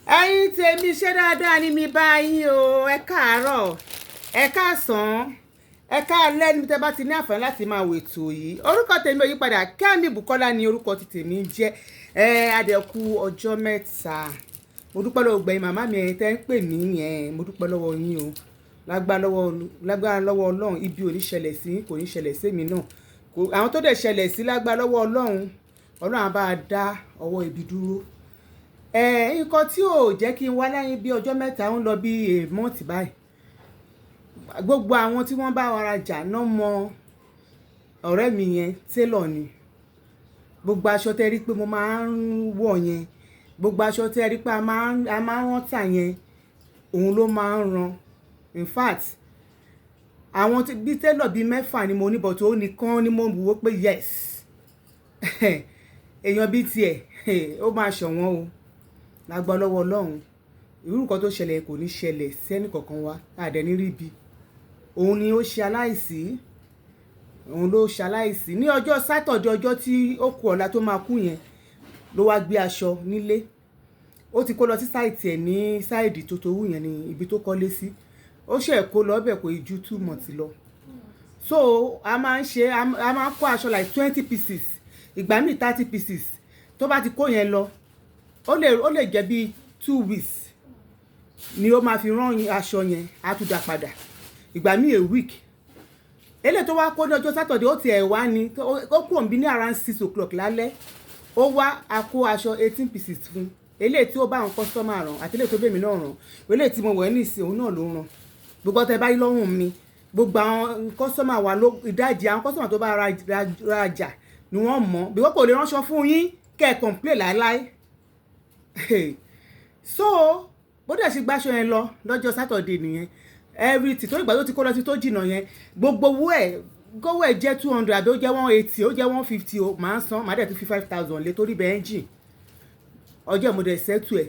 Ẹ̀yin tèmi, ṣé dáadáa ni mi bá yín o? Ẹ káàárọ̀, ẹ káàsán, ẹ káalẹ́ níbi tẹ́ bá ti ní àǹfààní láti máa wò ètò yìí. Orúkọ tèmi ò yípadà, Kẹ́mi Bùkọ́lá ni orúkọ ti tèmi ń jẹ́. Ẹ adẹ̀kú ọjọ́ mẹ́ta. Mo dúpẹ́ lọ́wọ́ gbẹ̀yìn màmá mi, ẹ̀yin tẹ́ ń pè mí yẹn, mo dúpẹ́ lọ́wọ́ yín o. Lágbára lọ́wọ́ Ọlọ́run, ibi ò ní ṣẹlẹ̀ sí, kò ní ṣẹlẹ̀ sí èmi náà. Àwọn tó dẹ̀ ṣẹlẹ̀ sí, lágbára lọ́wọ́ Ọlọ́run, Ọlọ́run á bá dá ọwọ́ ibi dúró. Nǹkan tí ò jẹ́ kí n wá lẹ́yìn bí ọjọ́ mẹ́ta ń lọ bí a month báyìí. Gbogbo àwọn tí wọ́n bá wa rajà náà mọ ọ̀rẹ́ mi yẹn, tailor ni. Gbogbo aṣọ tẹ́ rí pé mo máa ń wọ̀ yẹn, gbogbo aṣọ tẹ́ rí pé a máa ń rán tà yẹn, òun ló máa ń rán. In fact, àwọn tí bí tailor bí mẹ́fà ni mo ní, but ó nìkan ni mo wò pé yes, èèyàn bí tiẹ̀, ó máa ṣọ̀wọ́n o. Lágbára lọ́wọ́ Ọlọ́run, irú nǹkan tó ṣẹlẹ̀ kò ní ṣẹlẹ̀ sí ẹnì kankan wa, a dẹ̀ ní rí ibi. Òun ni ó ṣe aláìsí, òun ló ṣe aláìsí. Ní ọjọ́ Saturday, ọjọ́ tí ó kù ọ̀la tó máa kú yẹn, ló wá gbé aṣọ nílé. Ó ti kó lọ sí site ẹ̀ ní side tó towú yẹn ní ibi tó kọ́lé sí. Ó ṣẹ̀ kó lọ bẹ̀ kò ju 2 months lọ. So a máa ń ṣe, a máa ń kó aṣọ like 20 pieces, ìgbà míì 30 pieces. Tó bá ti kó yẹn lọ, ó lè jẹ́ bí 2 weeks ni ó máa fi rán aṣọ yẹn, á tún dá padà. Ìgbà míì, a week. Eléyìí tó wá kó ní ọjọ́ Saturday, ó ti ẹ̀ wá ní, ó kúrò níbí ní around 6 o'clock lálẹ́. Ó wá, a kó aṣọ 18 pieces fún un. Eléyìí tí ó bá àwọn customer rán àti eléyìí tó bá èmi náà rán. Eléyìí tí mo wọ̀ ní ìsìn, òun náà ló rán. Gbogbo ọ̀tẹ̀ báyìí lọ́rùn mi, gbogbo àwọn customer wa ló, ìdajì àwọn customer tó bá rajà ni wọ́n mọ̀. Bí wọ́n kò lè ránṣọ fún yín kẹ́ ẹ complain láíláí. So bó dẹ̀ ṣe gbáṣọ yẹn lọ lọ́jọ́ Saturday nìyẹn, everything tó ìgbà tó ti kó lọ sí tó jìnnà yẹn, gbogbo owó ẹ̀, kówó ẹ̀ jẹ́ 200 àbí ó jẹ́ 180, ó jẹ́ 150 o, màá san, màá dẹ̀ tún fi 5,000 lé torí bẹ́ẹ̀ ń jìn. Ọjọ́ mo dẹ̀ settle ẹ̀,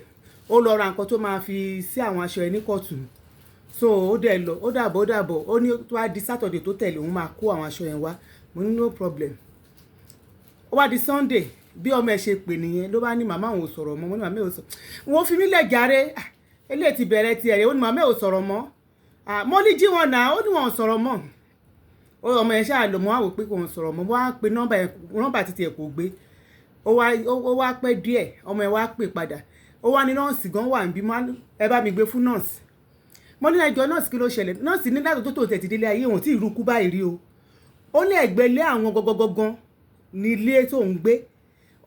ó lọ ra nǹkan tó máa fi sí àwọn aṣọ ẹ̀ ní kọ̀tún. So ó dẹ̀ lọ, ó dàbọ̀, ó dàbọ̀. Ó ní tó wá di Saturday tó tẹ̀lé, òun máa kó àwọn aṣọ yẹn wá. Mo ní no problem. Ó wá di Sunday, bí ọmọ ẹ̀ ṣe pè nìyẹn, ló bá ní màmá òun ò sọ̀rọ̀ mọ́. Mo ní màmá ò sọ̀rọ̀, wọ́n fi mí lẹ̀ jàre. Ah, eléyìí ti bẹ̀rẹ̀ tiẹ̀ rẹ̀. Ó ní màmá ò sọ̀rọ̀ mọ́. Ah, mo ní jí wọn náà. Ó ní wọn ò sọ̀rọ̀ mọ́. Ó ọmọ yẹn ṣáà lò mọ́ àwò pé kò ń sọ̀rọ̀ mọ́. Wọ́n á pe nọ́mbà ẹ̀, nọ́mbà títí ẹ̀ kò gbé. Ó wá pẹ́ díẹ̀, ọmọ ẹ̀ wá pè padà. Ó wá ní nọ́ọ̀sì gan wà níbí, ẹ bá mi gbé fún nọ́ọ̀sì. Mo ní ẹjọ́ nọ́ọ̀sì, kí ló ṣẹlẹ̀? Nọ́ọ̀sì ní láti tó tẹ̀ ti délé ayé òun tí ìrú kú báyìí rí o. Ó ní ẹ̀gbẹ́ ilé àwọn gangan ní ilé tó ń gbé.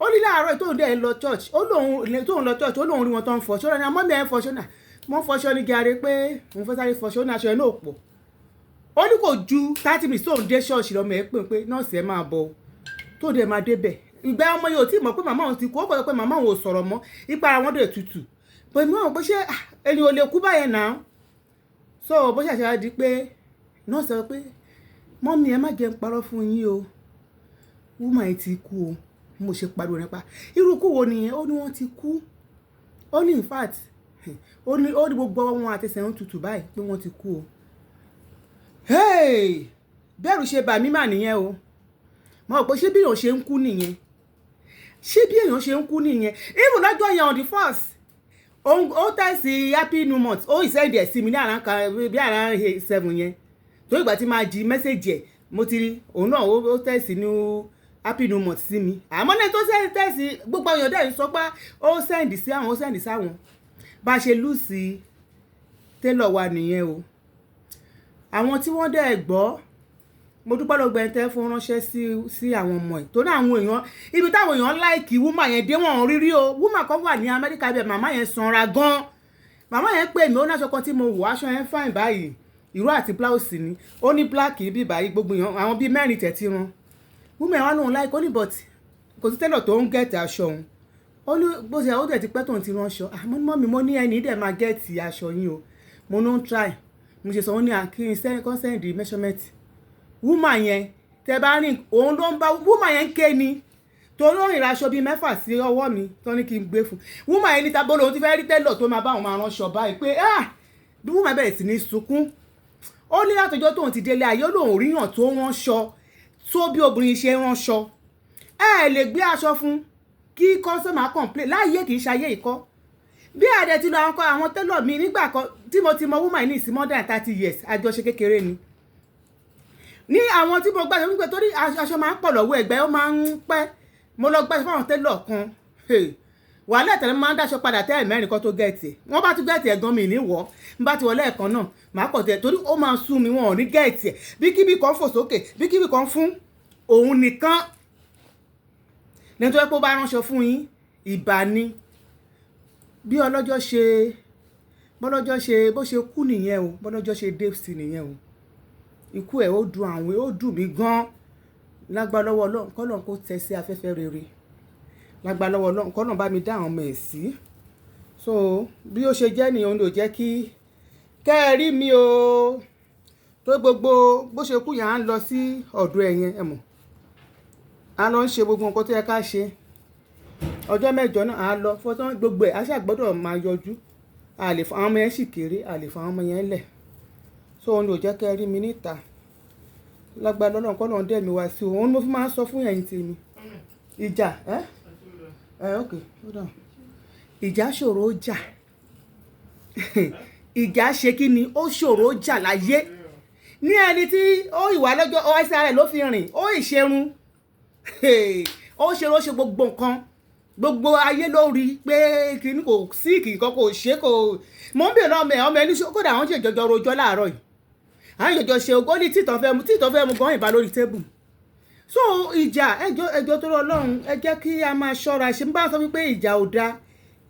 Ó ní láàárọ̀ tóun dẹ̀ lọ church, ó lóun tóun lọ church, ó lóun rí wọn tó ń fọṣọ. Ó ní àmọ́ mi ẹ̀ ń fọṣọ náà, mo ń fọṣọ ní jàre pé òun fẹ́ sáré fọṣọ. Ó ní aṣọ ẹ̀ náà pọ̀. Ó ní kò ju 30 minutes tóun dé ṣọ́ọ̀ṣì lọ́mọ ẹ̀ pè pé nọ́ọ̀sì, ẹ̀ máa bọ̀ o. Tó dẹ̀ máa débẹ̀, ìgbà ọmọ yìí ò tí ì mọ̀ pé màmá òun ti kú. Ó kọ́ pé màmá òun ò sọ̀rọ̀ mọ́, ipa ara wọn dẹ̀ tutù pẹ̀lú àwọn pé ṣé èyàn ò lè kú báyẹn náà. So bó ṣàṣà di pé nọ́ọ̀sì sọ pé, "Mummy, ẹ má jẹ́ n parọ́ fún yín o, woman yìí ti kú o." Mo ṣe pariwo nípa irú kú wo nìyẹn? Ó ní wọ́n ti kú. Ó ní in fact, ó ní gbogbo wọn àtẹsẹ̀ ń tutù báyìí pé wọ́n ti kú o. Hey! Bẹ́ẹ̀rù ṣe bà mí mà nìyẹn o. Mo rò pé ṣé bí èèyàn ṣe ń kú nìyẹn? Ṣé bí èèyàn ṣe ń kú nìyẹn? Even lọ́jọ́ yẹn, on the first, ó text happy new month, ó ì send ẹ̀ sí mi ní àrà kan bí àrà 7 yẹn. Tó ìgbà tí máa jí message ẹ̀, mo ti rí òun náà, ó text new happy new month sí mi. Àmọ́ ní tó text, gbogbo àwọn èèyàn dẹ̀ ń sọ pé ó send sí àwọn, ó send sáwọn. Bá a ṣe lose tailor wa nìyẹn o. Àwọn tí wọ́n dẹ̀ gbọ́, mo dúpẹ́ lọ́gbà ẹni tẹ́ fún ránṣẹ́ sí àwọn ọmọ ẹ̀, torí àwọn èèyàn, ibi táwọn èèyàn like woman yẹn dé, wọ́n rírí o. Woman kan wà ní Amẹ́ríkà bẹ́ẹ̀, màmá yẹn sanra gan. Màmá yẹn pè mí, ó ní aṣọ kan tí mo wọ̀, aṣọ yẹn fine báyìí, ìró àti blouse ni. Ó ní black bí báyìí, gbogbo èèyàn, àwọn bíi mẹ́rin tẹ̀tí ran. Woman yẹn wá lóun like. Ó ní but kò sí tailor tó ń get aṣọ òun. Ó ní bó ṣe ó dẹ̀ ti pẹ́ tóun ti ránṣọ. Àmọ́ mummy, mo ní ẹni dẹ̀ máa get aṣọ yín o. Mo ní ó ń try. Mo ṣe sọ, ó ní kí n kọ́ send measurement. Woman yẹn, tẹ bá rìn, òun ló ń bá woman yẹn ń ké ni, torí ó rìn aṣọ bíi mẹ́fà sí ọwọ́ mi tó ní kí n gbé fún woman yẹn. Níta bó lòun ti fẹ́ rí tailor tó máa bá òun máa ránṣọ báyìí pé, ah, bí woman bẹ̀rẹ̀ sí ní sunkún. Ó ní látọjọ́ tóun ti délé ayé, ó lóun ríyàn tó ránṣọ tó bí obìnrin ṣe ránṣọ. Ẹ lè gbé aṣọ fún kí customer complain láàyè, kì í ṣayé ìkọ́. Bí àdẹ ti lọ àwọn kọ àwọn tẹ́lọ̀ mi nígbà kan tí mo ti mọ woman ní ìsìn more than 30 years, àjọṣe kékeré ni. Ní àwọn tí mo gbàgbé wípé torí aṣọ máa ń pọ̀ lọ́wọ́ ẹ̀gbẹ́, ó máa ń pẹ́. Mo lọ gbàṣọ fún àwọn tẹ́lọ̀ kan. Wàhálà ìtẹ̀lẹ́, máa ń dáṣọ padà tẹ́ mẹ́rin kan tó get ẹ̀. Wọ́n bá tún get ẹ̀ gan, mi ní wọ́ n bá ti wọlé ẹ̀kan náà, màá pọ̀ tẹ̀ torí ó máa sú mi. Wọn ò ní get ẹ̀, bí kíbi kan fò sókè, bí kíbi kan fún òun nìkan. Nítorí pé ó bá ránṣọ fún yín, ìbá ni. Bí ọlọ́jọ́ ṣe, bọ́lọ́jọ́ ṣe bó ṣe kú nìyẹn o, bọ́lọ́jọ́ ṣe dé sí nìyẹn o. Ikú ẹ̀, ó dùn àwọn, ó dùn mí gan. Lágbára lọ́wọ́ Ọlọ́run, kọ́lọ́run kó tẹ́ sí afẹ́fẹ́ rere. Lágbára lọ́wọ́ Ọlọ́run, kọ́lọ́run bá mi dá àwọn ọmọ ẹ̀ sí. So bí ó ṣe jẹ́ nìyẹn, òun ló jẹ́ kí kẹ́ ẹ rí mi o. Tó gbogbo bó ṣe kú yẹn, à ń lọ sí ọ̀dọ̀ ẹ̀ yẹn, ẹ mọ̀, a lọ ń ṣe gbogbo nǹkan tó yẹ ká ṣe. Ọjọ́ 8 náà à lọ fọ́tán gbogbo ẹ̀, a ṣàgbọ́dọ̀ máa yọjú. A lè fún àwọn ọmọ yẹn sì kéré, a lè fún àwọn ọmọ yẹn lẹ̀. So òun ló jẹ́ kẹ́ ẹ rí mi níta. Lágbára Ọlọ́run, kọ́lọ́run dẹ̀ mi wá sí o. Òun ni mo fi máa ń sọ fún ẹ̀yin tèmi. Ìjà ẹ́ ẹ́, ok, hold on. Ìjà ṣòro jà. Ìjà ṣe kí ni? Ó ṣòro jà láyé. Ní ẹni tí ó ìwà lọ́jọ́ ẹsẹ̀ rẹ̀ ló fi rìn, ó ìṣerun, ó ṣe, ó ṣe gbogbo nǹkan, gbogbo ayé ló rí pé kìíní kò sí kìkan kò ṣe kò. Mò ń bèèrè ọmọ ẹ, ọmọ ẹni kódà àwọn ṣe jọjọ rojọ́ láàárọ̀ yìí, àwọn jọjọ ṣe ogó ní títàn fẹ́ mu, títàn fẹ́ mu gan ìbá lórí table. So ìjà, ẹjọ́ ẹjọ́ tó rọ Ọlọ́run, ẹ jẹ́ kí a máa ṣọ́ra ṣe. Ń bá sọ wípé ìjà ò da,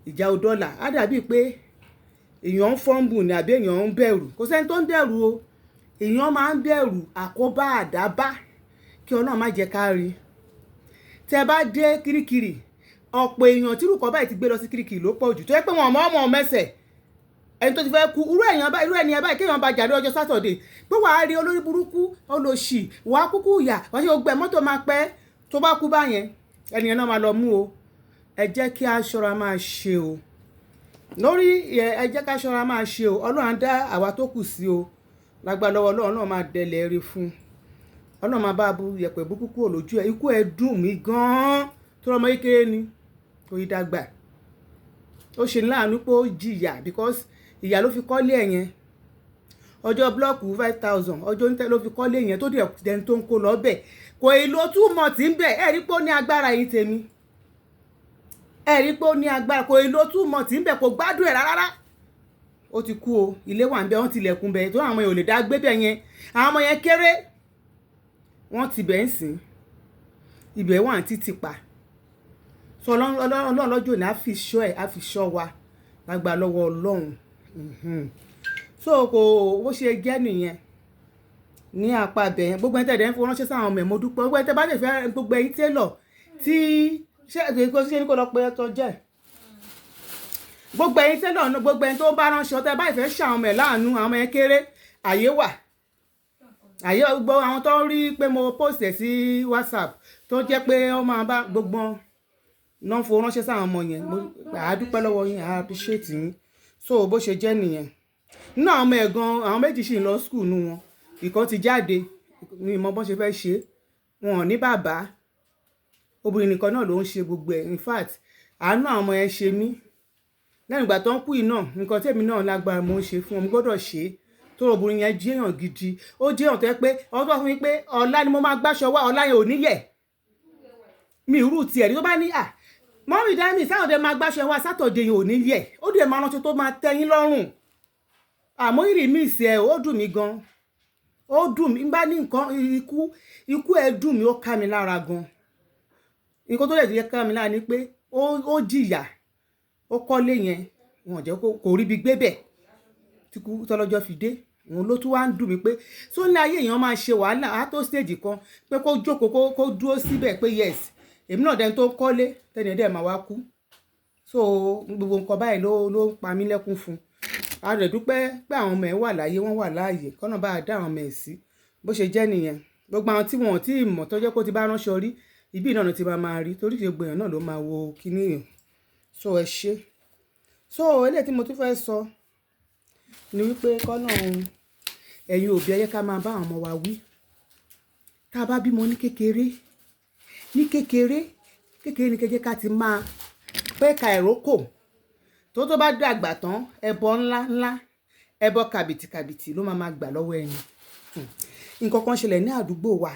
ìjà ò dọ́là, á dàbí pé èèyàn ń fọ́nbù ní àbí èèyàn ń bẹ̀rù. Kò sẹ́ni tó ń bẹ̀rù o. Èèyàn máa ń bẹ̀rù àkóbá, àdábá, kí Ọlọ́run má jẹ́ ká rí. Tẹ́ bá dé Kirikiri, ọ̀pọ̀ èèyàn tí rúkọ báyìí ti gbé lọ sí Kirikiri ló pọ̀ jù, tó yẹ pé wọn mọ̀ ọmọ mẹ́sẹ̀ ẹni tó ti fẹ́ kú. Irú èèyàn báyìí, irú ẹni ẹ báyìí, kéèyàn bá jà ní ọjọ́ Saturday pé wàá rí olórí burúkú, olòṣì, wàá kúkú yà wàá ṣe gbogbo ẹ̀, mọ́tò máa pẹ́ tó bá kú báyẹn, ẹnìyẹn náà máa lọ mú o. Ẹ jẹ́ kí a ṣọ́ra máa ṣe o lórí ẹ. Ẹ jẹ́ ká ṣọ́ra máa ṣe o. Ọlọ́run á dá àwa tó kù sí o. Lágbára lọ́wọ́ Ọlọ́run náà, máa dẹlẹ̀ rí fún Ọlọ́run, máa bá bu yẹ̀pẹ̀ búkú kúrò lójú ẹ̀. Ikú ẹ̀ dùn mí gan-an tó rọmọ kékeré ni, kò yí dàgbà. Ó ṣe ní láàánú pé ó jìyà, because ìyà ló fi kọ́lé ẹ̀ yẹn. Ọjọ́ block 5,000, ọjọ́ oníṣẹ́ ló fi kọ́lé yẹn, tó dẹ̀ dẹni tó ń kó lọ bẹ̀. Kò ì lo 2 months ń bẹ̀. Ẹ̀ rí pé ó ní agbára yìí tèmi, ẹ̀ rí pé ó ní agbára. Kò ì lo 2 months ń bẹ̀, kò gbádùn ẹ̀ rárá, ó ti kú o. Ilé wà ń bẹ, wọ́n ti ilẹ̀kùn bẹ̀ tó àwọn ọmọ yẹn ò lè dá gbé bẹ̀ yẹn. Àwọn ọmọ yẹn kéré, wọ́n ti bẹ̀ ń sìn. Ibẹ̀ wà ní títì pa. So Ọlọ́run lọ́jọ́ ní á fi ṣọ́ ẹ̀, á fi ṣọ́ wa lágbára lọ́wọ́ Ọlọ́run. So kò bó ṣe jẹ́ nìyẹn ní apá ibẹ̀ yẹn. Gbogbo ẹni tẹ̀lé ń fowó ránṣẹ́ sáwọn ọmọ ẹ̀, mo dúpẹ́. Gbogbo ẹni tẹ́ bá lè fẹ́, gbogbo ẹ̀yin télọ̀ tí ṣé kò ṣe ní kó lọ pé ẹ tọ́ jẹ́, gbogbo ẹ̀yin télọ̀ náà, gbogbo ẹni tó bá ránṣọ, tẹ́ bá ìfẹ́ ṣàwọn ọmọ ẹ̀ láàánú, àwọn ọmọ yẹn kéré, àyè wà, àyè. Gbogbo àwọn tó ń rí pé mo post ẹ̀ sí WhatsApp, tó jẹ́ pé ó máa bá gbogbo náà fowó ránṣẹ́ sáwọn ọmọ yẹn, a dúpẹ́ lọ́wọ́ yín, a appreciate yín. So bó ṣe jẹ́ nìyẹn. Nínú àwọn ọmọ ẹ̀ gan, àwọn méjì sì ń lọ school nù wọn, ìkan ti jáde ní ìmọ̀ bọ́n ṣe fẹ́ ṣe. Wọn ò ní bàbá, obìnrin nìkan náà ló ń ṣe gbogbo ẹ̀. In fact, àánú àwọn ọmọ yẹn ṣe mí. Lẹ́yìn ìgbà tó ń kú yìí náà, nǹkan tèmi náà lágbára mo ń ṣe fún wọn, mo gbọ́dọ̀ ṣe é. Tó obìnrin yẹn jẹ́yàn gidi, ó jẹ́yàn tó yẹ pé ọdún wà fún mi pé ọ̀la ni mo máa gbáṣọ wá, ọ̀la yẹn ò ní yẹ̀ mi ìrú tiẹ̀ ní. Tó bá ní à mummy dami Saturday máa gbáṣọ wá, Saturday yẹn ò ní yẹ̀. Ó dẹ̀ máa rántí tó máa tẹ́yín lọ́rùn. Àmọ́ ìrì mi ìsẹ̀ ẹ̀, ó dùn mí gan, ó dùn mí. Bá ní nǹkan ikú, ikú ẹ̀ dùn mí, ó ká mi lára gan. Nǹkan tó lè jẹ́ ká mi lára ni pé ó jìyà, ó kọ́lé yẹn, wọn ò jẹ́ kó rí bí gbé bẹ̀ tí kú tọ́lọ́jọ́ fi dé. Òun ló tún wá ń dùn mí pé tó ní ayé èèyàn máa ṣe wàhálà á tó stage kan pé kó jókòó, kó dúró síbẹ̀ pé yes, èmi náà dẹni tó ń kọ́lé tẹ́ni dẹ̀ máa wá kú. So gbogbo nǹkan báyìí ló ń pa mí lẹ́kún fún. A rẹ̀ dúpẹ́ pé àwọn ọmọ ẹ̀ wà láyé, wọ́n wà láàyè, kọ́nà bá dá àwọn ọmọ ẹ̀ sí. Bó ṣe jẹ́ nìyẹn. Gbogbo àwọn tí wọn ò tí ì mọ̀, tó jẹ́ kó ti bá ránṣọ rí, ibi náà ló ti máa máa rí, torí kì í gbogbo èèyàn náà ló máa wo kíní yẹn. So ẹ ṣé. So eléyìí tí mo tún fẹ́ sọ ni wípé kọ́nà ẹ̀yin òbí, ẹ jẹ́ ká máa bá àwọn ọmọ wa wí. Tá a bá bímọ ní kékeré, ní kékeré kékeré ní kẹjẹ́ ká ti máa pẹ́ka ìrókò. Tó bá dàgbà tán, ẹbọ ńlá ńlá, ẹbọ kàbìtìkàbìtì ló máa máa gbà lọ́wọ́ ẹni. Nǹkan kan ṣẹlẹ̀ ní àdúgbò wa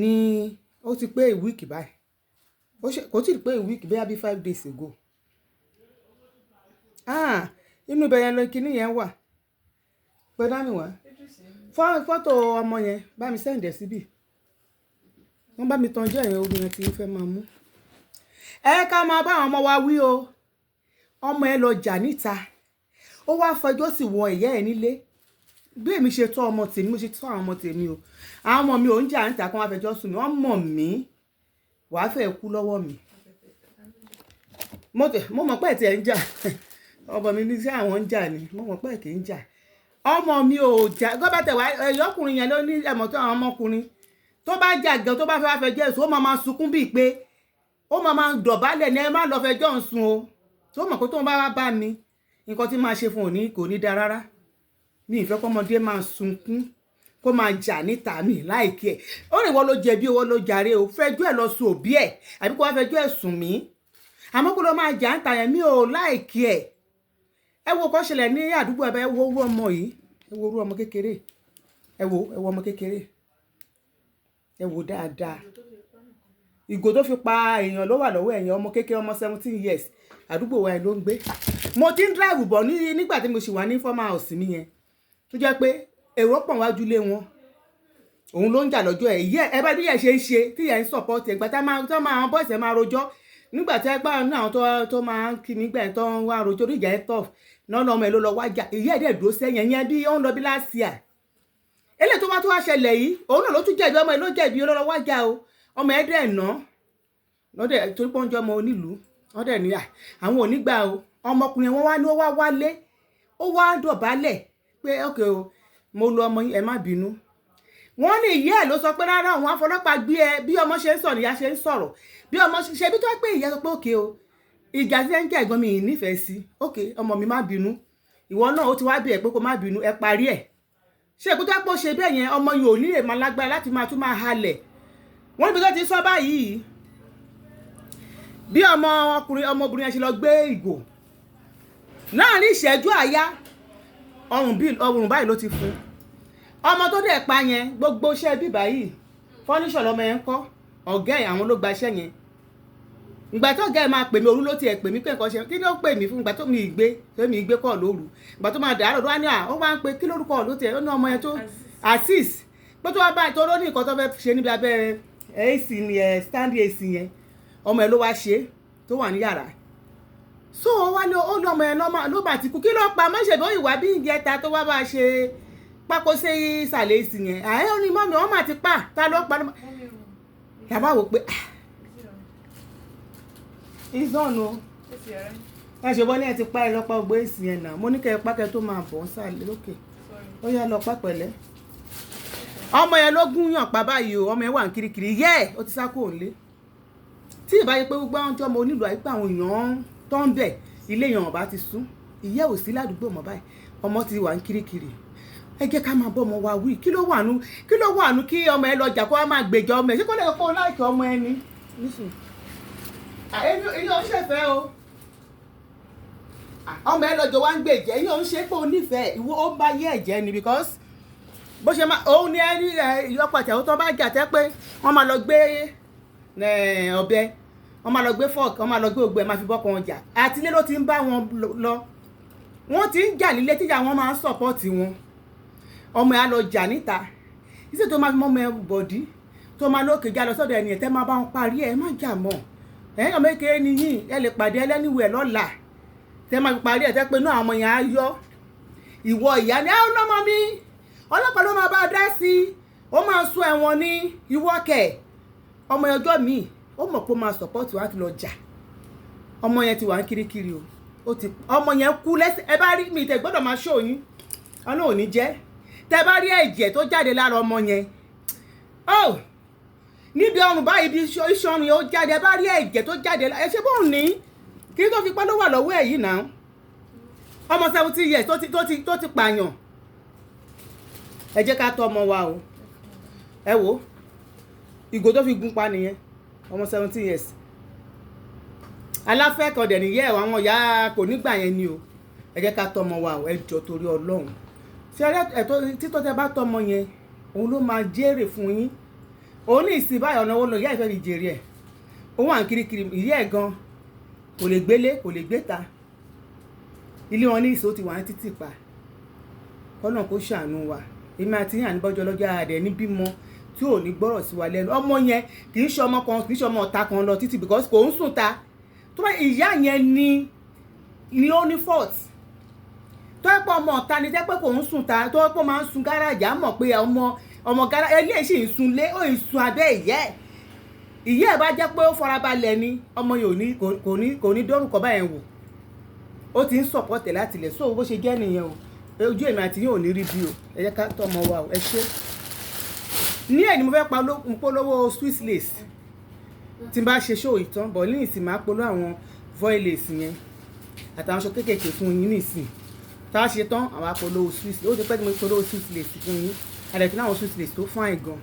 ní, ó ti pé a week báyìí. Kò tí ì pé a week, bóyá bí 5 days ago. Ah, inú ibẹ̀ yẹn lọ kíní yẹn wà. Pé dání wá. Fọ́tò ọmọ yẹn, bá mi send ẹ̀ síbí. Wọ́n bá mi tan ọjọ́ yẹn, orí yẹn tí ń fẹ́ máa mú. Ẹ ká máa bá àwọn ọmọ wa wí o. Ọmọ ẹ lọ jà níta. Ó wá fẹjọ́ sì wọ ìyá ẹ nílé. Bí èmi ṣe tọ́ ọmọ tèmi, mo ṣe tọ́ àwọn ọmọ tèmi o. Àwọn ọmọ mi ò ń jà níta kí wọ́n wá fẹjọ́ sùn mí. Wọ́n mọ̀ mí. Wàá fẹ́ kú lọ́wọ́ mi. Mo mọ̀ pé ẹ̀ tí ẹ̀ ń jà. Ọmọ mi ní sí àwọn ń jà ni. Mo mọ̀ pé ẹ̀ kì í jà. Ọmọ mi ò jà. Gbọ́ bá tẹ̀ wá, ẹ̀yọ́ ọkùnrin yẹn ló ní ẹ̀mọ̀ tó àwọn ọmọkùnrin. Tó bá jà gan, tó bá fẹ́ wá fẹjọ́ ẹ̀sùn, ó máa máa sunkún bíi pé ó máa máa dọ̀bálẹ̀ ní, "Ẹ má lọ fẹjọ́ ń sùn o." Tó mọ̀ pé tó ń bá wá bá mi, nǹkan tí máa ṣe fún òní kò ní dáa rárá. Mi ì fẹ́ kọ́mọdé máa sunkún, kó máa jà níta, mi like ẹ̀. Ó lè wọ́n ló jẹ̀bi, owó ló jàre o. Fẹjọ́ ẹ̀ lọ sùn òbí ẹ̀, àbí kó wá fẹjọ́ ẹ̀ sùn mí. Àmọ́ kó lọ máa jà níta yẹn, mi ò like ẹ̀. Ẹ wo kó ṣẹlẹ̀ ní àdúgbò ẹ bá, ẹ wo orú ọmọ yìí, ẹ wo orú ọmọ kékeré, ẹ wo ọmọ kékeré, ẹ wo dáadáa. Ìgò tó fi pa èèyàn ló wà lọ́wọ́ ẹ̀yàn, ọmọ kékeré, ọmọ 17 years. Àdúgbò wa ló ń gbé. Mo ti ń drive bọ̀ ní nígbà tí mo sì wà ní former house mi yẹn, tó jẹ́ pé èrò pọ̀ wájú lé wọn. Òun ló ń jà lọ́jọ́ ẹ̀. Ìyẹ́ ẹ bá bí yẹn ṣe ń ṣe tí yẹn ń support ẹ̀. Ìgbà tá máa tó máa àwọn boys ẹ̀ máa rojọ́ nígbà tí ẹgbẹ́ náà, àwọn tó máa ń kí mi gbà tó ń wá rojọ́ orí ìjà ẹ̀ tough náà, lọ́mọ ẹ̀ ló lọ wájà. Ìyá ẹ̀ dẹ̀ dúró sẹ́yìn yẹn bí ó ń lọ bí last year. Eléyìí tó wá ṣẹlẹ̀ yìí, òun náà ló tún jẹ̀bi. Ọmọ ẹ̀ ló jẹ̀bi, ó lọ wájà o. Ọmọ ẹ̀ dẹ̀ ná lọ́dẹ̀ torí pé ó ń jẹ́ ọmọ onílùú. Wọ́n dẹ̀ ní àwọn ò ní gbà o. Ọmọkùnrin wọn wá ní ó wá wálé, ó wá dọ̀bálẹ̀ pé, "Okay o, mo lu ọmọ yín, ẹ má bínú." Wọ́n ní ìyá ẹ̀ ló sọ pé rárá, òun àfọlọ́pàá gbé ẹ. Bí ọmọ ṣe ń sọ̀rọ̀, ìyá ṣe ń sọ̀rọ̀. Bí ọmọ ṣe bí tó pé ìyá sọ pé, "Okay o, ìjà tí ẹ ń jẹ́ ẹ̀gbọ́n mi ì nífẹ̀ẹ́ sí. Okay, ọmọ mi, má bínú. Ìwọ náà ó ti wá bí ẹ pé kó má bínú, ẹ parí ẹ̀." Ṣé èkó tó pọ̀ ṣe bẹ́ẹ̀ yẹn, ọmọ yìí ò ní lè máa lágbára láti máa tún máa halẹ̀. Wọ́n níbi tó ti sọ báyìí, bí ọmọ ọkùnrin, ọmọbìnrin yẹn ṣe lọ gbé ìgò láàrin ìṣẹ́jú àyá, ọrùn bí ọrùn báyìí ló ti fún ọmọ tó dẹ̀ pa yẹn. Gbogbo iṣẹ́ bíbá yìí, furniture lọmọ yẹn ń kọ́. Ọ̀gá ẹ̀, àwọn ló gba iṣẹ́ yẹn. Ìgbà tó ọ̀gá ẹ̀ máa pè mí, òru ló tiẹ̀ pè mí pé nǹkan ṣe. Kí ló pè mí fún? Ìgbà tó mi gbé, tó mi gbé kọ́ lóru, ìgbà tó máa dàárọ̀ ló wá ní à ó máa ń pe kí lórúkọ ló tiẹ̀ ó ní ọmọ yẹn tó Azeez, pé tó wá báyìí tó ló ní nǹkan tó fẹ́ ṣe níbi abẹ́ AC ni ẹ̀, stand AC yẹn. Ọmọ ẹ̀ ló wá ṣe tó wà ní yàrá. So ó wá ní ó lọ́mọ ẹ̀ ló bá ti kú. Kí ló pa mọ́ṣẹ̀ bí ó ìwà bí ìjẹta tó wá bá a ṣe pákó sí ìsàlẹ̀ AC yẹn? Ààyè ó ní mummy, wọ́n mà ti pa. Ta ló pa? Yàrá wò pé it's on o. Ẹ ṣe bọ́ ní ẹ ti pa, ẹ lọ́pàá gbé AC yẹn náà. Mo ní kẹ́ ẹ pa kẹ́ tó máa bọ̀ ń sàlẹ̀ lókè. Ó yá, lọ pa pẹ̀lẹ́. Ọmọ yẹn ló gún yàn pa báyìí o. Ọmọ yẹn wà ní kirikiri yẹ́ ẹ̀, ó ti sá kúrò nílé. Tí ìbá yẹ pé gbogbo àwọn tí ọmọ onílù àyípé, àwọn èèyàn tó ń bẹ̀ ilé yẹn ọba ti sún. Ìyá ò sí ládùúgbò mọ́ báyìí, ọmọ ti wà ní kirikiri. Ẹ jẹ́ ká máa bọ́ ọmọ wa wí. Kí ló wà nú kí ọmọ ẹ lọ jà, kó wá máa gbèjà ọmọ ẹ? Ṣé kó lè kó like ọmọ ẹ ni? Èyí ò ń ṣèfẹ́ o. Ọmọ ẹ lọ́jọ́ wá ń gbèjẹ́, èyí ò ń ṣe pé o nífẹ̀ẹ́. Ìwọ ó bá yé ẹ̀jẹ̀ ni, because bó ṣe máa òun ni ẹ rí ìyọpọ̀ àtẹ̀wọ́ tó bá jà tẹ́ pé wọ́n máa lọ gbé ọ̀bẹ, wọ́n máa lọ gbé fork, wọ́n máa lọ gbé ògbẹ́, máa fi bọ́kàn wọn jà. Àtilé ló ti ń bá wọn lọ, wọ́n ti ń jà nílé tíjà, wọn máa ń support wọn. Ọmọ ẹ̀ á lọ jà níta iṣẹ́ tó máa fi mọ́ ọmọ ẹ bọ̀dí tó máa lókè já lọ sọ́dọ̀ ẹni ẹ̀ tẹ́ máa bá wọn parí ẹ̀. Má jà mọ́ ẹ̀, ọmọ kékeré ni yín, ẹ lè pàdé ẹlẹ́niwẹ̀ lọ́la tẹ́ máa fi parí ẹ̀, tẹ́ pé inú àwọn ọmọ yẹn á yọ. Ìwọ ìyá ni ẹ ọlọ́mọ mi, ọlọ́pàá ló máa bá a dá sí i, ó máa sún ẹ̀wọ̀n ní. Ìwọ kẹ̀, ọmọ ọjọ́ míì ó mọ̀ pé ó máa support wa ti lọ jà. Ọmọ yẹn ti wà ń kirikiri o. Ó ti ọmọ yẹn kú lẹ́sẹ̀. Ẹ bá rí mi tẹ gbọ́dọ̀ máa ṣó yín, Ọlọ́run ò ní jẹ́. Tẹ bá rí ẹ̀jẹ̀ tó jáde lára ọmọ yẹn, oh, níbi ọrùn báyìí, ibi iṣan ọrùn yẹn ó jáde. Ẹ bá rí ẹ̀jẹ̀ tó jáde, ẹ ṣe bóun ní kí tó fi pẹ́ ló wà lọ́wọ́ ẹ̀ yìí náà. Ọmọ 70 years tó ti pààyàn. Ẹ jẹ́ ká tọ́ ọmọ wa o. Ẹ wo ìgò tó fi gún pa nìyẹn, ọmọ 17 years. Aláfẹ́ kan dẹ̀ nìyẹ́ ẹ̀, àwọn ìyá kò nígbà yẹn ni o. Ẹ jẹ́ ká tọ́mọ wa o, ẹ jọ torí Ọlọ́run. Ṣé ẹ̀tọ́ títọ́ tẹ bá tọ́mọ yẹn, òun ló máa jèrè fún yín. Òun ní ìsìn báyìí, ọ̀nà owó lọ ìyá ìfẹ́ fi jèrè ẹ̀. Òun wà ń kirikiri, ìyá ẹ̀ gan kò lè gbélé, kò lè gbé ta. Ilé wọn ní ìsìn ó ti wà ní títì pa. Kọ́nà kó ṣàánú wa. Èmi àti yín àníbọ́jọ́ lọ́jọ́ àdẹ̀ ní bímọ tí ò ní gbọ́rọ̀ sí wa lẹ́nu. Ọmọ yẹn kì í ṣe ọmọ kan, kì í ṣe ọmọ ọ̀tá kan lọ títì, because kò ń sùn ta. Tó bá ìyá yẹn ni ó ní fault. Tó yẹ pé ọmọ ọ̀tá ni, jẹ́ pé kò ń sùn ta, tó yẹ pé ó máa ń sun gáràjì, á mọ̀ pé ọmọ gáràjì eléyìí sì ń sun lé, ó ń sun abẹ́ ìyá ẹ̀. Ìyá ẹ̀ bá jẹ́ pé ó farabalẹ̀ ni, ọmọ yẹn ò ní kò ní dórúkọ báyẹn wò. Ó ti ń support ẹ̀ láti ilẹ̀. So bó ṣe jẹ́ nìyẹn o. Ojú èmi àti yín ò ní rí bí o. Ẹ jẹ́ ká tọ́mọ wa o. Ẹ ṣé. Ní ẹ̀ ni mo fẹ́ pa polówó Swiss lace tí n bá ṣe show ìtàn bọ̀ ní ìsìn, máa polówó àwọn voile lace yẹn àtàwọn aṣọ kéékèèké fún yín nísìn. Tá a ṣe tán, àwọn apolówó Swiss. Ó ti pẹ́ tí mo polówó Swiss lace fún yín. Àdẹ̀tí náà, àwọn Swiss lace tó fine gan.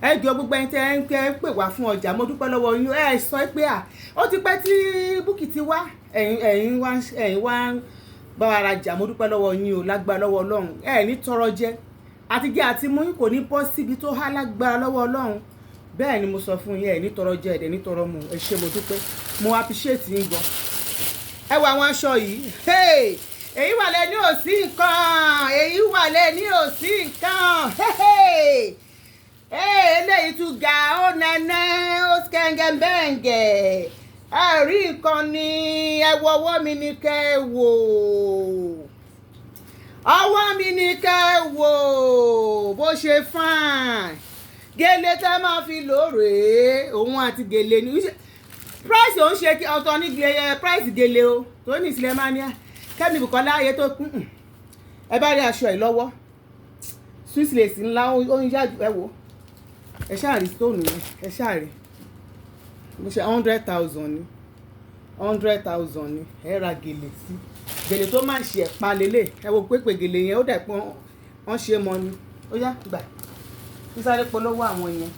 Ẹ jọ, gbogbo ẹni tẹ́ ẹ ń kẹ́ pè wá fún ọjà, mo dúpẹ́ lọ́wọ́ yín. Ẹ sọ pé à ó ti pẹ́ tí Bukky ti wá, ẹ̀yin wá bá wa rajà. Mo dúpẹ́ lọ́wọ́ yín o. Lágbára lọ́wọ́ Ọlọ́run, ẹ ní tọrọ jẹ àti jẹ àti mú kò ní bọ́ síbi tó há, lágbára lọ́wọ́ Ọlọ́run. Bẹ́ẹ̀ ni mo sọ fún yín, ẹ ní tọrọ jẹ, ẹ̀dẹ̀ ní tọrọ mu. Ẹ ṣé, mo dúpẹ́, mo appreciate yín gan. Ẹ wo àwọn aṣọ yìí. Èyí wà lẹ ní òsì nǹkan, èyí wà lẹ ní òsì nǹkan. Eléyìí tún ga, ó nẹ́nẹ́, ó kẹ́ńgẹ́ bẹ́ǹgẹ̀. Ẹ rí nǹkan ni. Ẹ wo ọwọ́ mi ní kẹ́ ẹ wò, ọwọ́ mi ní kẹ́ ẹ wò bó ṣe fine. Gèlè tẹ́ máa fi lò rèé, òun àti gèlè ní price. Òun ṣe ọ̀tọ̀ ní price gèlè o, tó ní ìsìlẹ̀ máa ní Kẹ́mi Bùkọ́lá ayé tó kún. Ẹ bá rí aṣọ yìí lọ́wọ́, Swiss lace ńlá, ó ń yájú. Ẹ wò, ẹ ṣáà rí stone yẹn, ẹ ṣáà rí mo ṣe. 100,000 ni, 100,000 ni. Ẹ ra gèlè sí, gèlè tó máa ṣe ẹ̀pa lélẹ̀. Ẹ wo pépè gèlè yẹn, ó dẹ̀ pọ́n, wọ́n ṣe mọ́ ni. Ó yá, gbà kí sáré polówó àwọn yẹn.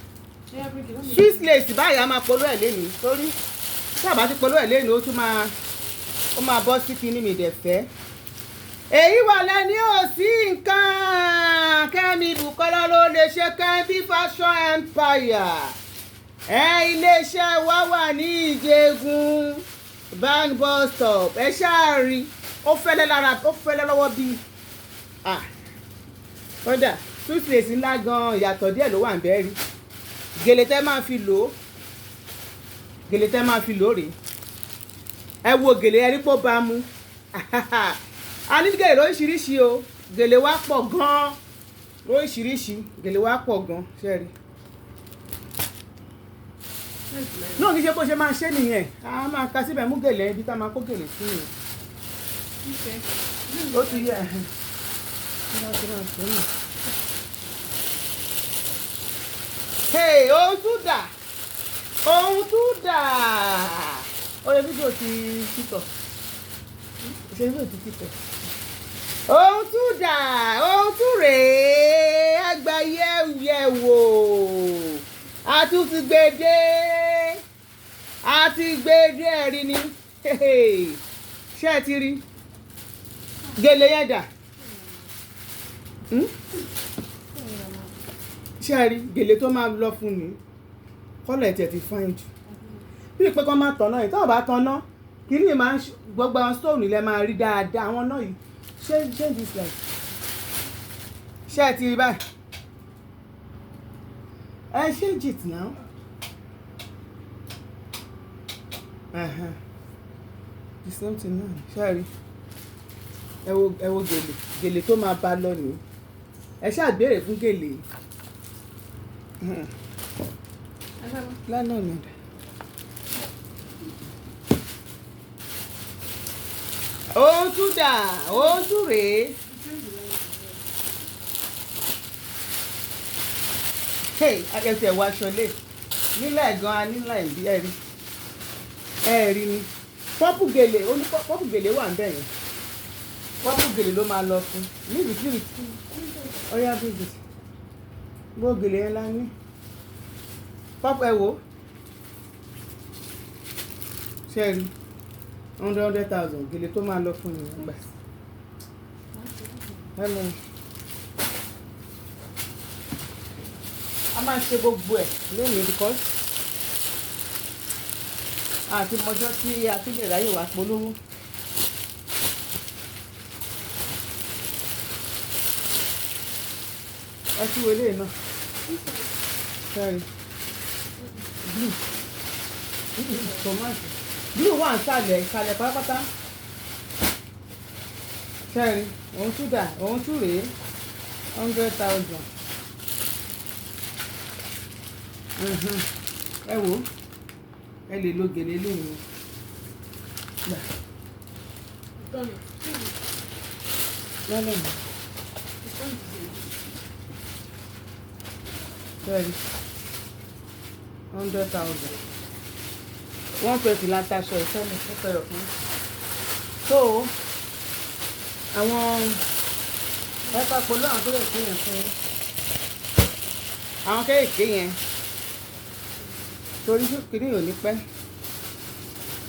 Swiss lace báyìí, a máa polówó ẹ̀ lénìí, torí tí a bá ti polówó ẹ̀ lénìí, ó tún máa ó máa bọ́ sí kinní mi dẹ̀ fẹ́. Èyí wà lẹ́ni ò sí nǹkan. Kẹ́mi Bùkọ́lá ló lè ṣe Kẹ́mi Fashion Empire. Ẹ iléeṣẹ́ wa wà ní Ìjẹ̀gùn Bank bus stop. Ẹ ṣáà rí, ó fẹ́lẹ́ lára, ó fẹ́lẹ́ lọ́wọ́ bíi, ah, kódà Swiss lace ńlá gan, ìyàtọ̀ díẹ̀ ló wà ń bẹ́ẹ̀ rí. Gèlè tẹ́ máa fi lò ó, gèlè tẹ́ máa fi lò ó rèé. Ẹ wo gèlè, ẹ rí pó bá mu. A ní gèlè lóríṣiríṣi o. Gèlè wa pọ̀ gan-an lóríṣiríṣi, gèlè wa pọ̀ gan. Ṣe rí náà, kì í ṣe bó ṣe máa ṣe nìyẹn. A máa ka síbẹ̀, mú gèlè ibi tá a máa kó gèlè sí yẹn. Ó ti yẹ ẹ̀hẹ́n. Bí wọ́n ti máa ṣe nù. Hey, ohun tún dà, ohun tún dà. Ó yẹ fídíò ti títọ̀, ṣe fídíò ti títọ̀. Ohun tún dà, ohun tún rèé. Àgbáyẹ̀wò, a tún ti gbé dé, a ti gbé dé. Ẹ̀rí ni. Ṣé ẹ ti rí gèlè yẹn dà? Ṣé ẹ rí gèlè tó máa lọ fún ni? Colour ẹ̀ tiẹ̀ ti fine jù, bí pé kọ́ máa tọ̀nà yìí. Tọ́wọ́ bá tọ̀nà kìíní máa ń gbogbo àwọn stone ilẹ̀ máa rí dáadáa. Àwọn náà yìí, ṣé this light, ṣé ẹ ti rí báyìí? Ẹ change it now. The same thing náà. Ṣé ẹ rí? Ẹ wo, ẹ wo gèlè, gèlè tó máa bá lọ nìyí. Ẹ ṣáà béèrè fún gèlè lánàá mi dà. Ohun tún dà, ohun tún rèé. Hey, akẹ́sẹ̀ wọ aṣọ lè nílẹ̀ gan-an, nílẹ̀ ìbí. Ẹ rí, ẹ rí ni pọ́pù gèlè. Ó ní pọ́pù gèlè wà ń bẹ̀ yẹn. Pọ́pù gèlè ló máa lọ fún níbi tí ọyá bíbí gbó gèlè yẹn la ní pọ́pù. Ẹ wò ó, ṣe rí? 100,000 gèlè tó máa lọ fún mi gbà. Hello. A máa ṣe gbogbo ẹ̀ lónìí because àti mọjọ́ tí a ti lè ráyè wá polówó. Ẹ tún wo eléyìí náà. Sorry. Blue. Tomato. Blue wà nísàlẹ̀ ìsàlẹ̀ pátápátá. Sorry, òun tún dà, òun tún rèé. 100,000. Ẹ wò ó, ẹ lè lo gèlè lóyún. Gbà. Lọ́lẹ̀ mi. Sorry. 100,000. 120 látaṣọ ìtọ́lẹ̀ ó fẹ́ràn fún. So, àwọn ẹ̀ka polówó àwọn tó lè fún yẹn fún yín. Àwọn kéékèèké yẹn torí kìíní ò ní pẹ́.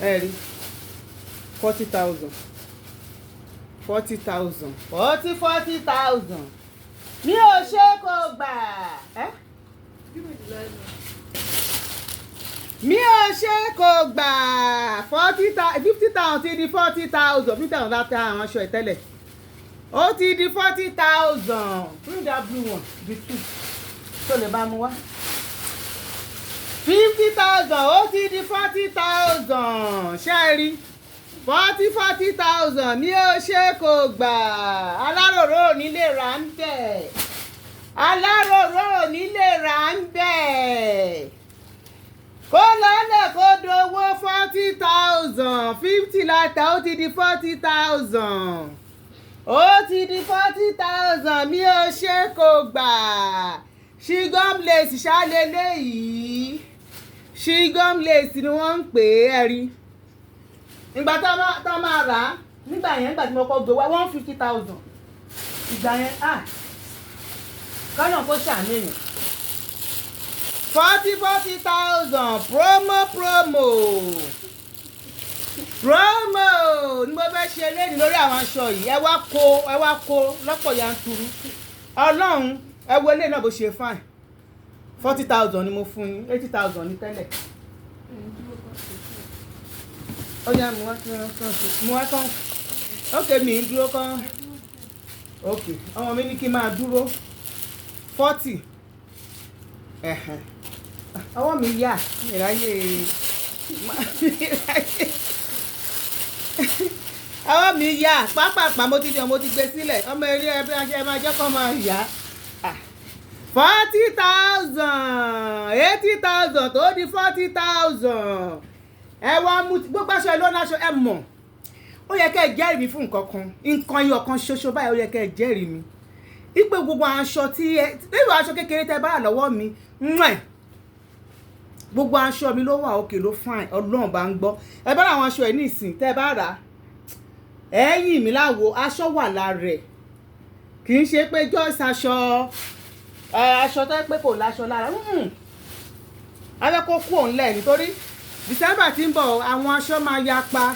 Ẹ rí 40,000. 40,000. 40,000. Mi ò ṣe kò gbà. Ẹ́ mi ò ṣe kò gbà. 50,000 ti di 40,000. 50,000 láti àwọn aṣọ ìtẹ́lẹ̀. Ó ti di 40,000. Bring that blue one, the two. Tó lè bá mu wá. 50,000 ó ti di 40,000. Ṣé ẹ rí? 40,000 mi ò ṣe kò gbà. Aláròró ò ní lè rà ń bẹ̀. Aláròró ò ní lè rà ń bẹ̀. Kó lọ́lẹ̀ kó dowó 40,000. 50 láta ó ti di 40,000. Ó ti di 40,000 mi ò ṣe kò gbà. Chigom lace ṣáléléyìí. Chigom lace ni wọ́n ń pè é, ẹ rí. Ìgbà tá a máa rà á nígbà yẹn, nígbà tí mo kọ́ gbé wá 150,000. Ìgbà yẹn, ah, kọ́nà kó ṣàánú èèyàn. 40,000 promo promo ni mo fẹ́ ṣe léyìí lórí àwọn aṣọ yìí. Ẹ wá kó, ẹ wá kó lọ́pọ̀ yanturu. Ọlọ́run, ẹ wo eléyìí náà bó ṣe fine. 40,000 ni mo fún yín, 80,000 ní tẹ́lẹ̀. Ó yá, mo wá kán, mo wá kán. Ok, mi ń dúró kán. Ok, ọmọ mi ní kí n máa dúró. 40. Ẹ̀hẹ̀n. Ọwọ́ mi yà, mi ráyè. Ọwọ́ mi yà, pápápá mo ti di, mo ti gbé sílẹ̀. Ọmọ eré ẹbí ajé máa jẹ́ kó máa yá. 40,000, 80,000 tó di 40,000. Ẹ wá mú gbogbo aṣọ ìlú ọ̀nà aṣọ ẹ mọ̀. Ó yẹ kẹ́ ẹ jẹ́rìí mi fún nǹkan kan. Nǹkan ẹyọ kan ṣoṣo báyìí ó yẹ kẹ́ ẹ jẹ́rìí mi. Ipe gbogbo aṣọ tí ẹ, nínú aṣọ kékeré tẹ bá rà lọ́wọ́ mi, mwẹ̀. Gbogbo aṣọ mi ló wà òkè ló fine, Ọlọ́run bá ń gbọ́. Ẹ bá ra àwọn aṣọ ẹ ní ìsìn tẹ bá rà. Ẹ yìn mí láwo, aṣọ wà lára rẹ̀. Kì í ṣe pé just aṣọ, aṣọ tó jẹ́ pé kò láṣọ lára. A fẹ́ kó kú òun lẹ̀ nítorí December tí ń bọ̀, àwọn aṣọ máa yapa.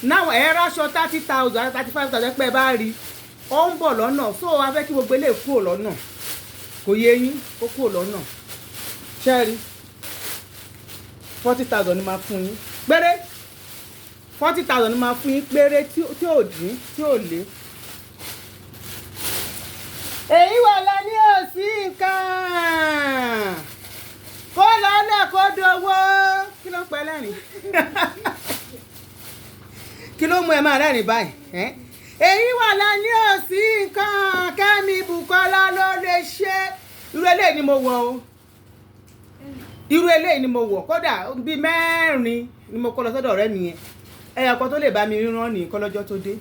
Now ẹ ra aṣọ 30,000, 35,000 pé ẹ bá rí. Ó ń bọ̀ lọ́nà. So a fẹ́ kí gbogbo eléyìí kúrò lọ́nà. Kò yé yín, kó kúrò lọ́nà. Ṣé ẹ rí? 40,000 ni máa fún yín. Péré. 40,000 ni máa fún yín péré tí ò dín, tí ò lé. Èyí wà lá ní òsì nǹkan. Kó lọ́lẹ̀ kó dowó. Kí ló ń pẹ́ lẹ́rìn? Kí ló mú ẹ máa rẹ́rìn báyìí? Èyí wà lá ní òsì nǹkan. Kẹ́mi Bùkọ́lá ló lè ṣe. Irú eléyìí ni mo wọ̀ o. Irú eléyìí ni mo wọ̀. Kódà bí mẹ́rin ni mo kó lọ sọ́dọ̀ ọ̀rẹ́ mi yẹn. Ẹyọ kan tó lè bá mi rán ní kọ́ lọ́jọ́ tó dé.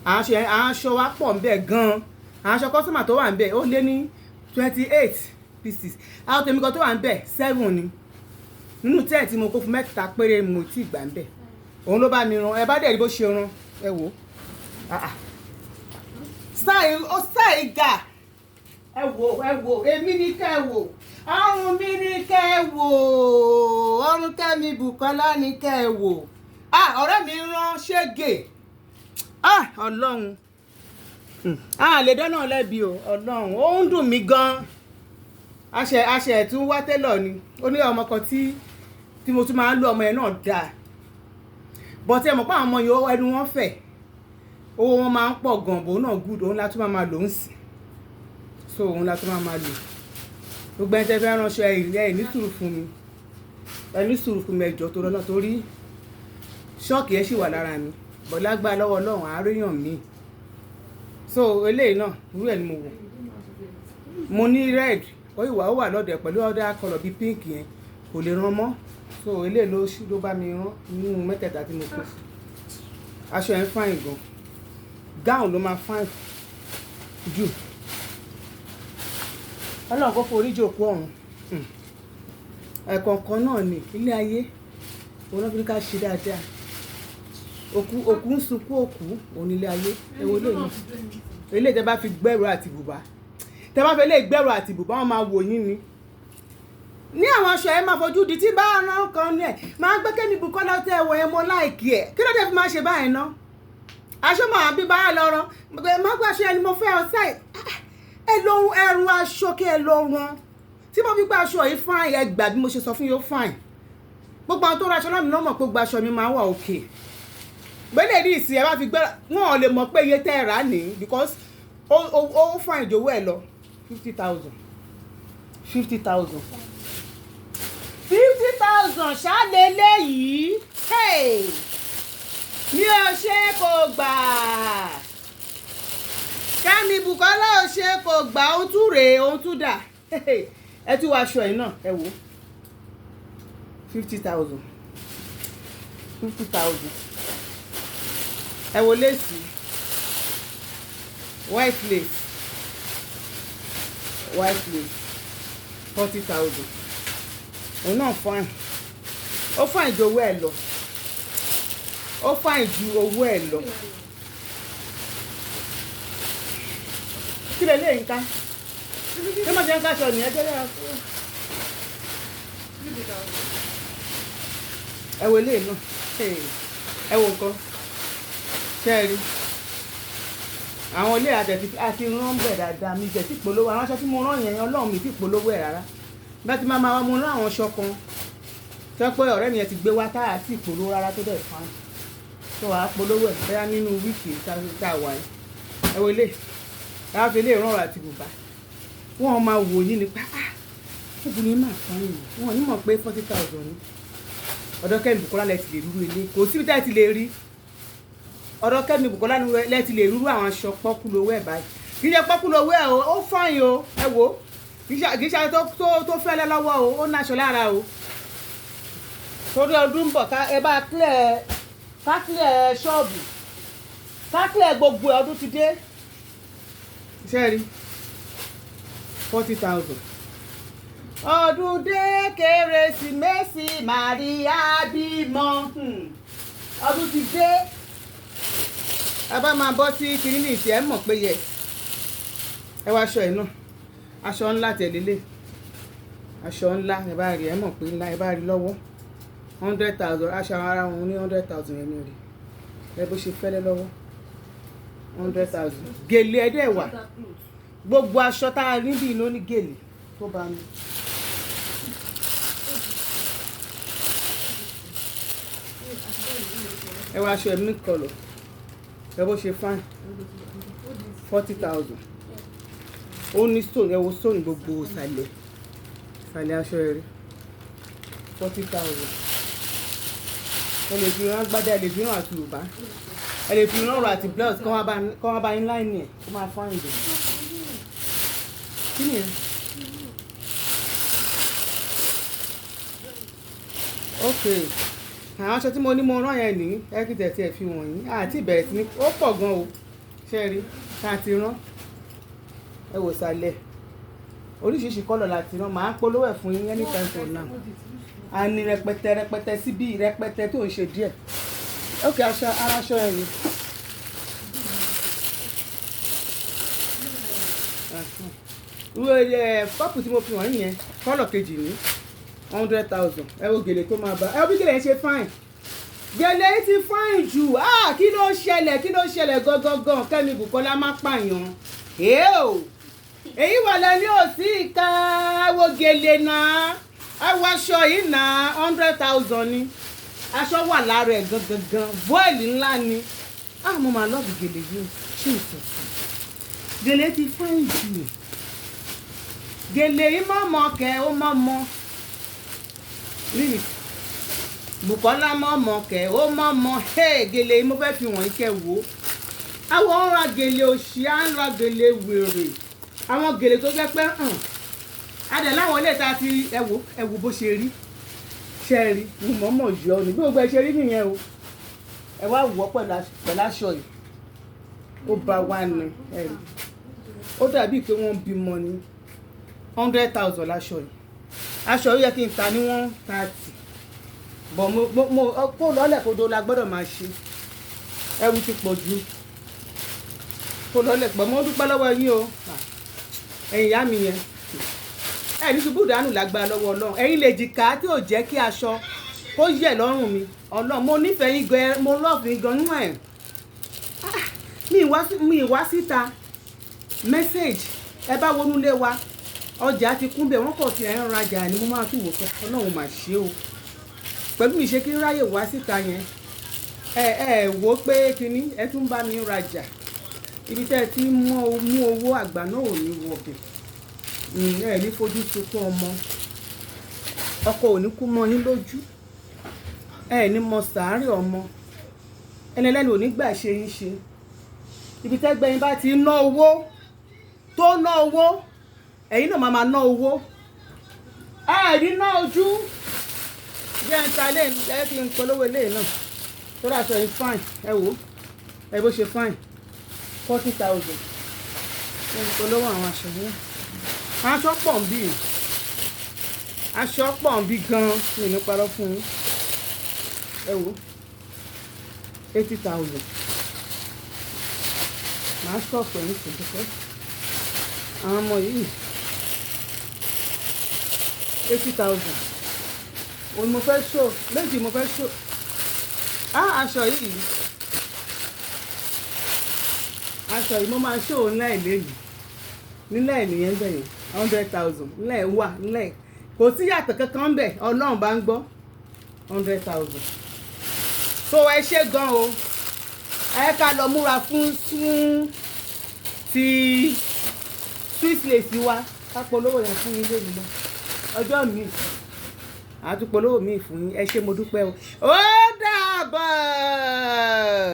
Aṣọ wa pọ̀ ńbẹ̀ gan-an. Aṣọ customer tó wà ńbẹ̀ ó lé ní 28 pieces. Àwọn tèmi kan tó wà ńbẹ̀ 7 ni. Nínú 10 tí mo kó fún mẹ́ta péré mo ti gbà ńbẹ̀. Òun ló bá mi rán. Ẹ bá dẹ̀ rí bó ṣe rán. Ẹ wò ó. Style, ó style ga. Ẹ wò, ẹ wò. Èmi ní kẹ́ ẹ wò. Ọrùn mi ní kẹ́ ẹ wò. Ọrùn Kẹ́mi Bùkọ́lá ní kẹ́ ẹ wò. Ah, ọ̀rẹ́ mi rán ṣégè. Ah, Ọlọ́run. Ah, lè dáná lẹ́bi o, Ọlọ́run. Ó ń dùn mí gan. Aṣẹ tún wá tẹ́lọ̀ ni. Ó ní ọmọ kan tí mo tún máa ń lo, ọmọ yẹn náà dáa. But ẹ mọ̀ pé àwọn ọmọ yìí, ẹnu wọn fẹ̀. Owó wọn máa ń pọ̀ gan, bò náà good, òun la tún máa lò ń sìn. So òun la tún máa lò. Gbogbo ẹni tẹ́ fẹ́ ránṣọ, ẹ ní sùúrù fún mi. Ẹ ní sùúrù fún mi, ẹ jọ̀ọ́, torí Ọlọ́run, torí shock yẹn ṣì wà lára mi. But lágbára lọ́wọ́ Ọlọ́run, àáríyàn mi. So eléyìí náà, irú ẹ̀ ni mo wọ̀. Mo ní red, ó ìwà ó wà lọ́dọ̀ ẹ̀ pẹ̀lú other colour bíi pink yẹn, kò lè rán mọ́. So eléyìí ló bá mi rán nínú mẹ́tẹ̀ẹ̀ta tí mo kó. Aṣọ yẹn fine gan. Gown ló máa fine jù. Ọlọ́run kó forí jòkó ọ̀run. Ẹ̀kọ̀ọ̀kan náà ni ilé ayé. Òun náà fi ní ká ṣe dáadáa. Òkú, òkú ń sunkún òkú, òun ní ilé ayé. Ẹ wo eléyìí náà. Eléyìí tẹ bá fi gbẹ́rù àti bùbá. Tẹ bá fẹ́ lè gbẹ́rù àti bùbá, wọ́n máa wò yín ni. Ní àwọn aṣọ ẹ máa fojú di tí bá rán kan ní ẹ̀. Máa gbé Kẹ́mi Bùkọ́lá tẹ ẹ̀wọ̀ yẹn, mo like ẹ̀. Kí ló dé fi máa ṣe báyìí ná? Aṣọ máa bí báyà lọ rán. Má gbé aṣọ yẹn ni mo fẹ́ ọ sáì. Ẹ lọ ẹrù aṣọ kí ẹ lọ rán. Tí mo fi gbé aṣọ yìí fine, ẹ gbà bí mo ṣe sọ fún yín, ó fine. Gbogbo àwọn tó ra aṣọ lọ́mì náà mọ̀ pé gbogbo aṣọ mi máa wà okay. Gbélé ní ìsìn ẹ bá fi gbé, wọn ò lè mọ̀ pé iye tẹ́ ẹ rà ní, because ó fine jowó ẹ lọ. 50,000, 50,000, 50,000 ṣáálẹ̀ léyìí. Hey! Mi ò ṣe kò gbà. Kẹ́mi Bùkọ́lá ò ṣe kò gbà, òun tún rèé, òun tún dà. Ẹ tún wọ aṣọ yìí náà, ẹ wò. 50,000, 50,000. Ẹ wo lace, white lace, white lace, 40,000. Òun náà fine, ó fine ju owó ẹ̀ lọ, ó fine ju owó ẹ̀ lọ. Kí lè léyìn ká? Ṣé mo ṣe ń káṣọ nìyẹn jẹ́ lẹ́yìn? Ẹ wo eléyìí náà. Ẹ wo nǹkan. Ṣé ẹ rí? Àwọn ilé àtẹ̀tí àti rán bẹ̀ dáadáa, mi jẹ̀ tí polówó. Àwọn aṣọ tí mo rán yẹn, Ọlọ́run mi tí polówó ẹ̀ rárá. Bá ti máa máa mo rán àwọn aṣọ kan. Sọ pé ọ̀rẹ́ mi yẹn ti gbé wá táyà tí polówó rárá tó dẹ̀ fine. Tó wàá polówó ẹ̀ bóyá nínú week tá a wà yìí. Ẹ wo eléyìí. Ẹ wá fi eléyìí rán ọ̀rọ̀ àti bùbá. Wọ́n máa wò yín ni pé, ah, obìnrin máa fine o. Wọ́n ò ní mọ̀ pé 40,000 ni. Ọ̀dọ̀ Kẹ́mi Bùkọ́lá lẹ ti lè rúru ilé. Kò síbi tí ẹ ti lè rí. Ọ̀dọ̀ Kẹ́mi Bùkọ́lá lẹ ti lè rúru àwọn aṣọ pọ́kú lówó ẹ̀ báyìí. Kì í ṣe pọ́kú lówó ẹ̀ o, ó fine o, ẹ wò ó. Kì í ṣe tó fẹ́lẹ́ lọ́wọ́ o, ó ní aṣọ lára o. Torí ọdún ń bọ̀, ká ẹ bá clear, ká clear ṣọ́ọ̀bù, ká clear gbogbo ẹ̀, ọdún ti dé. Ṣé ẹ rí? 40,000. Ọdún dé, Kérésìmesì, Màríà bímọ. Ọdún ti dé. A bá máa bọ́ sí kinní ní ìsìn, ẹ mọ̀ pé yes. Ẹ wá aṣọ yìí náà. Aṣọ ńlá tẹ̀lé lé. Aṣọ ńlá, ẹ bá rí, ẹ mọ̀ pé ńlá, ẹ bá rí lọ́wọ́. 100,000. Aṣọ ara wọn ní 100,000 yẹn ní rí. Ẹ bó ṣe fẹ́lẹ́ lọ́wọ́. 100,000. Gèlè ẹ dẹ̀ wà. Gbogbo aṣọ tá a rí bí ló ní gèlè tó bá mi. Ẹ wá aṣọ ẹ̀ milk colour. Ẹ bó ṣe fine. 40,000. Ó ní stone, ẹ wo stone gbogbo ìsàlẹ̀. Ìsàlẹ̀ aṣọ ẹ rí. 40,000. Ẹ lè fi rán agbádá, ẹ lè fi rán àti bùbá. Ẹ lè fi rán ọ̀rọ̀ àti blouse kí wọ́n bá yín line ẹ̀, ó máa fine jù. Kí ni ẹ? Okay. Àwọn aṣọ tí mo ní mo rán yẹn ní, ẹ kí tẹ̀ tí ẹ fi wọ̀nyí. Àti ìbẹ̀rẹ̀ sí ní, ó pọ̀ gan o. Ṣé ẹ rí? Tá a ti rán. Ẹ wò ìsàlẹ̀. Oríṣiríṣi colour la ti rán. Màá polówó ẹ̀ fún yín anytime for now. A ní rẹpẹtẹ rẹpẹtẹ síbí rẹpẹtẹ tó ń ṣe díẹ̀. Okay, aṣọ, ara aṣọ ẹ ni. Irú ẹ purple tí mo fi wọ̀nyí yẹn, colour kejì ní 100,000. Ẹ wo gèlè tó máa bá. Ẹ wo bí gèlè yẹn ṣe fine. Gèlè yìí ti fine jù. Ah, kí ló ṣẹlẹ̀? Kí ló ṣẹlẹ̀ gangan? Kẹ́mi Bùkọ́lá má pààyàn. Èyí wà lẹ́ni ò sí ìka wo gèlè náà. Àwọn aṣọ yìí náà 100,000 ni. Aṣọ wà lára ẹ̀ gangan, voile ńlá ni. Ah, mo máa love gèlè yìí o. Ṣé ìsọ̀tún gèlè ti fine jù? Gèlè yìí mọ̀ mọ̀ kẹ́ ó mọ̀ mọ̀. Leave it. Bùkọ́lá mọ̀ mọ̀ kẹ́ ó mọ̀ mọ̀. Hey, gèlè yìí mo fẹ́ fi wọ̀nyí kẹ́ wò ó. Àwọn ń ra gèlè òṣì, à ń ra gèlè wèrè, àwọn gèlè tó jẹ́ pé hàn adẹ̀ láwọn ilé ìta ti. Ẹ wò, ẹ wò bó ṣe rí. Ṣe rí? Mo mọ̀ mọ̀ yọ ni bí gbogbo ẹ ṣe rí nìyẹn o. Ẹ wá wọ̀ pẹ̀lú aṣọ yìí, ó bá wa ní. Ẹ rí, ó dàbí pé wọ́n bímọ ní. 100,000 láṣọ yìí. Aṣọ yìí yẹ kí n ta ní 130, bọ̀ mo kó lọ́lẹ̀ kó do la gbọ́dọ̀ máa ṣe. Ẹrù ti pọ̀ jù, kó lọ́lẹ̀ pọ̀. Mo dúpẹ́ lọ́wọ́ yín o, ẹ̀yin ìyá mi yẹn. Ẹ ní ṣubú dànù lágbára lọ́wọ́ Ọlọ́run. Ẹ̀yin lè jìkà tí ò jẹ́ kí aṣọ kó yẹ̀ lọ́rùn mi. Ọlọ́run, mo nífẹ̀ẹ́ yín gan, mo love yín gan nínú ẹ̀. Mi ì wá síta message. Ẹ bá wọnú ilé wa, ọjà ti kún bẹ́ẹ̀, wọ́n kàn ti ẹ̀ ń rajà ni. Mo máa tún wò pé Ọlọ́run mà ṣe o, pẹ̀lú mi ṣe kí n ráyè wá síta yẹn. Ẹ wò ó pé kinní ẹ tún bá mi rajà. Ibi tẹ́ ẹ ti mú owó àgbà náà ò ní wọ̀bẹ̀. Ẹ ní fojú sunkún ọmọ, ọkọ ò ní kú mọ́ yín lójú, ẹ ní mọ sàárè ọmọ, ẹni ẹlẹ́ni ò ní gbà ṣe yín ṣe. Ibi tẹ́gbẹ́ yín bá ti ná owó tó ná owó, ẹ̀yin náà máa ná owó. Ẹ ní ná ojú. Jẹ́ ń ta ilé ẹ kí n polówó ilé náà tó rà. Aṣọ yìí fine, ẹ wò ó, ẹ bó ṣe fine, 40,000. Ẹ ń polówó àwọn aṣọ yẹn. Aṣọ pọ̀ ń bí, aṣọ pọ̀ ń bí gan-an, mi ní parọ́ fún yín. Ẹ wò, 80,000. Màá stop ẹ̀ ní ìsìnkú àwọn ọmọ yìí. 80,000 òun mo fẹ́ ṣó méjì, mo fẹ́ ṣó. Ah, aṣọ yìí, aṣọ yìí mo máa ṣó òun láì léyìí nílẹ̀ nìyẹn bẹ̀yẹn. 100,000 nílẹ̀ wà nílẹ̀, kò sí yàtọ̀ kankan bẹ̀. Ọlọ́run bá ń gbọ́, 100,000. So ẹ ṣé gan o. Ẹ ká lọ múra fún ti Swiss lace wa. Ká polówó yẹn fún yín lónìí náà. Ọjọ́ mi àtúpolówó mi fún yín. Ẹ ṣé, mo dúpẹ́ o. Ó dàbọ̀.